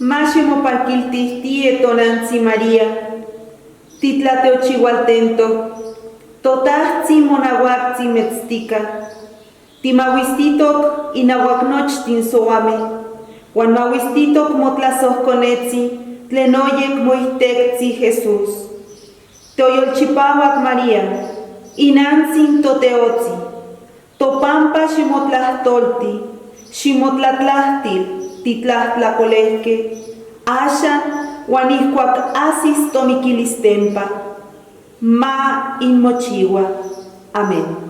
Ma ximopaquiltijtiye tonantzi María, titlateochihualtentoc, Totajtzi monahuactzi metztica. Timahuistitoc inahuac nochtin sohuame, huan mahuistitoc motlasojconetzi tlen oyec moijtectzi Jesús. Toyolchipahuac María, inantzin Toteotzi, topampa ximotlajtolti, ximotlatlajtil titlajtlacolejque, axan huan ijcuac ajsis tomiquilistempa. Ma inmochihua. Amén.